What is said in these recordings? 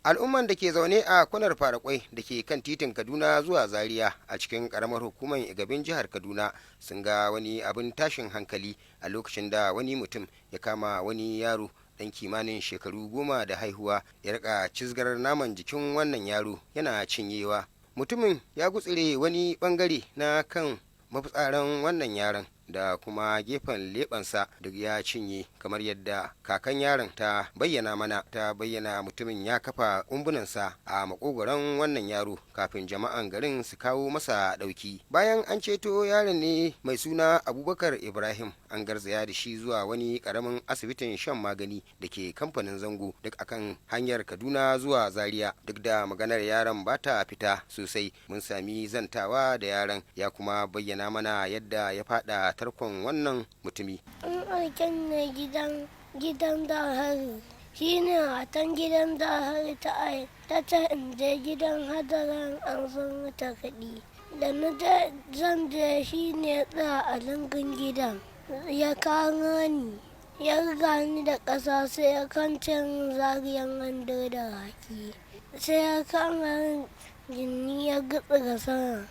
Al'umman da ke zaune a Kwanar Farakwai da ke kan titin Kaduna zuwa Zaria a cikin karamar hukumar Igabin jihar Kaduna sun ga wani abin tashin hankali a lokacin da wani mutum ya kama wani yaro dan kimanin shekaru 10 da haihuwa, ya rika cizgar naman jikin wannan yaro yana cinyewa. Mutumin ya gutsire wani bangare na kan mafitsaran wannan yaron da kuma gefen leɓensa, duk ya cinye, kamar yadda kakan yaron ta bayyana mana. Ta bayyana mutumin ya kafa kumbunansa a makogoron wannan yaro kafin jama'an garin su kawo masa ɗauki. Bayan an ceto yaron ne mai suna Abubakar Ibrahim, an garzaya da shi zuwa wani karamin asibitin shan magani da ke Kamfanin Zango, duk akan hanyar Kaduna zuwa Zaria. Duk da maganar yaron ba ta fita sosai, mun sami zantawa da yaron, ya kuma bayyana mana yadda ya fada tarkon wannan mutumi. An aiken ne gidan Dahari. Shi ne matan gidan Dahari ta ai ta ce in je gidan Hadaran an san mata kuɗi. Da na je zan je, shi ne ya tsaya a lungun gidan. Ya kama ni. Ya riga ni da ƙasa, sai ya kwance min zariyan wando da raki. Sai ya kama gindi ya gutsura sama.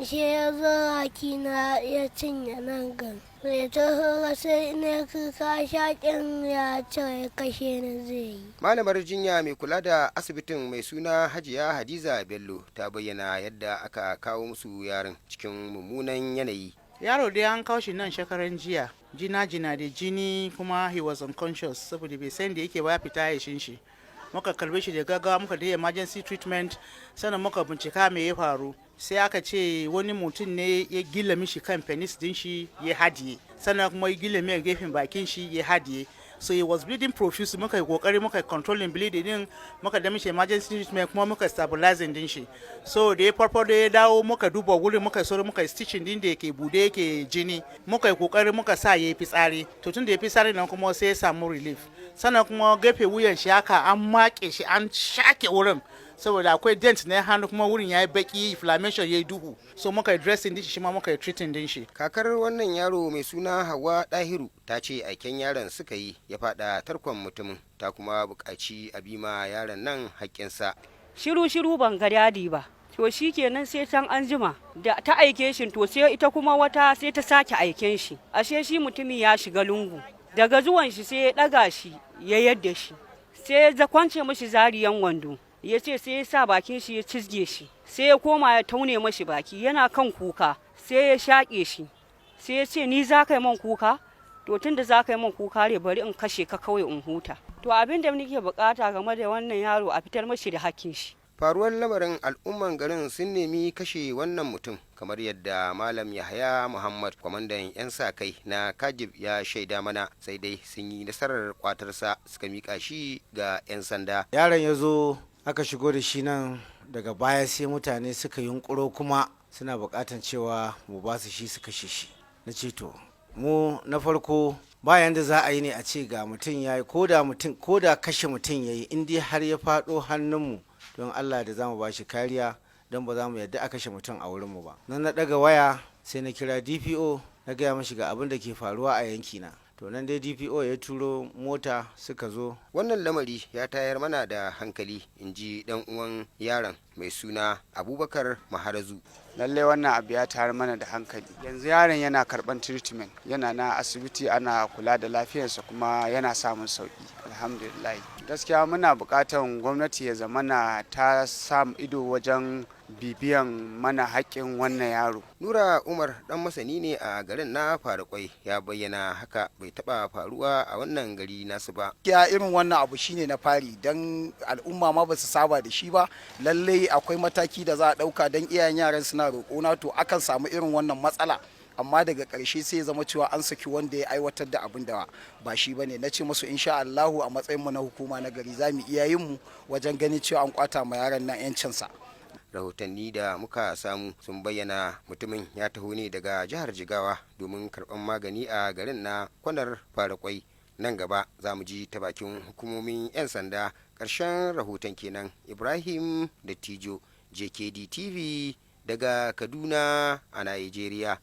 Sai ya zo raki na ya cinye nan gan. Sai ta sai na kuka, shaƙin ya ce ya kashe ni zai yi. Malamar jinya mai kula da asibitin mai suna Hajiya Hadiza Bello ta bayyana yadda aka kawo musu yaron cikin mummunan yanayi. Yaro dai an kawo shi nan shekaran jiya, jina jina da jini, kuma he was unconscious saboda bai san da yake ba, ya fita ya shi. Muka karbe shi da gaggawa, muka da emergency treatment, sannan muka bincika me ya faru. Sai aka ce wani mutum ne ya gila mishi kan penis din shi ya hadiye, sannan kuma ya gila mai gefen bakin shi ya hadiye. So he was bleeding profusely. Muka yi kokari muka yi controlling bleeding din, muka da mishi emergency treatment, kuma muka stabilizing din shi. So da ya farfado ya dawo, muka duba wurin, muka sauri muka yi stitching din da yake bude yake jini, muka yi kokari muka sa ya yi fitsari. To tun da ya fitsari nan kuma sai ya samu relief. Sannan kuma gefe wuyan shi haka an make shi, an shake wurin saboda akwai dent na hannu, kuma wurin ya yi baki, inflammation ya yi duhu. So muka yi dressing din shi, shi ma muka yi treating din shi. Kakar wannan yaro mai suna Hawa Dahiru ta ce aiken yaron suka yi ya fada tarkon mutumin, ta kuma buƙaci a bima yaron nan haƙƙinsa. Shiru shiru ban ga Dadi ba. To shi kenan, sai can an jima da ta aike shi, to sai ita kuma wata sai ta sake aiken shi. Ashe shi mutumin ya shiga lungu. Daga zuwan shi sai ya ɗaga shi ya yadda shi, sai ya kwance mashi zariyan wando, ya ce sai ya sa bakin shi ya cizge shi, sai ya koma ya taune mashi baki. Yana kan kuka sai ya shaƙe shi, sai ya ce, "Ni za ka yi man kuka? To tun da za ka yi man kuka ne, bari in kashe ka kawai in huta." To abin da nake bukata game da wannan yaro, a fitar mashi da hakkin shi. Faruwar lamarin, al'umman garin sun nemi kashe wannan mutum, kamar yadda Malam Yahaya Muhammad, kwamandan 'yan sa kai na Kajib, ya shaida mana. Sai dai sun yi nasarar kwatarsa, suka mika shi ga 'yan sanda. Yaron ya zo aka shigo da shi nan, daga baya sai mutane suka yunkuro kuma suna bukatan cewa mu ba su shi su kashe shi. Na ce to, mu na farko bayan da za a yi ne a ce ga mutum ya yi, ko da mutum ko da kashe mutum ya yi, in dai har ya faɗo hannunmu, don Allah da za mu ba shi kariya, don ba za mu yadda a kashe mutum a wurinmu ba. Nan na ɗaga waya, sai na kira DPO, na gaya mashi ga abin da ke faruwa a yankina. To nan dai DPO ya turo mota suka zo. Wannan lamari ya tayar mana da hankali, in ji dan uwan yaron mai suna Abubakar Maharazu. Lallai wannan abu ya tayar mana da hankali. Yanzu yaron yana karban treatment, yana na asibiti, ana kula da lafiyarsa, kuma yana samun sauki, alhamdulillah. Gaskiya muna buƙatar gwamnati ya zamana ta sa ido wajen bibiyan mana haƙƙin wannan yaro. Nura Umar dan masani ne a garin na Farakwai, ya bayyana haka bai taba faruwa a wannan gari nasu ba. Ya irin wannan abu shine na fari, don al'umma ma ba su saba da shi ba. Lallai akwai mataki da za a ɗauka, don iyayen yaran suna roƙona. To akan samu irin wannan matsala, amma daga ƙarshe sai ya zama cewa an saki wanda ya aiwatar da abin da ba shi bane. Na ce musu insha Allahu, a matsayin mu na hukuma na gari, za mu iya yin mu wajen ganin cewa an kwata ma yaron nan 'yancinsa. Rahotanni da muka samu sun bayyana mutumin ya taho ne daga jihar Jigawa domin karɓar magani a garin na Kwanar Farakwai. Nan gaba za mu ji ta bakin hukumomin 'yan sanda. Ƙarshen rahoton kenan. Ibrahim Dattijo, JKD TV, daga Kaduna a Nigeria.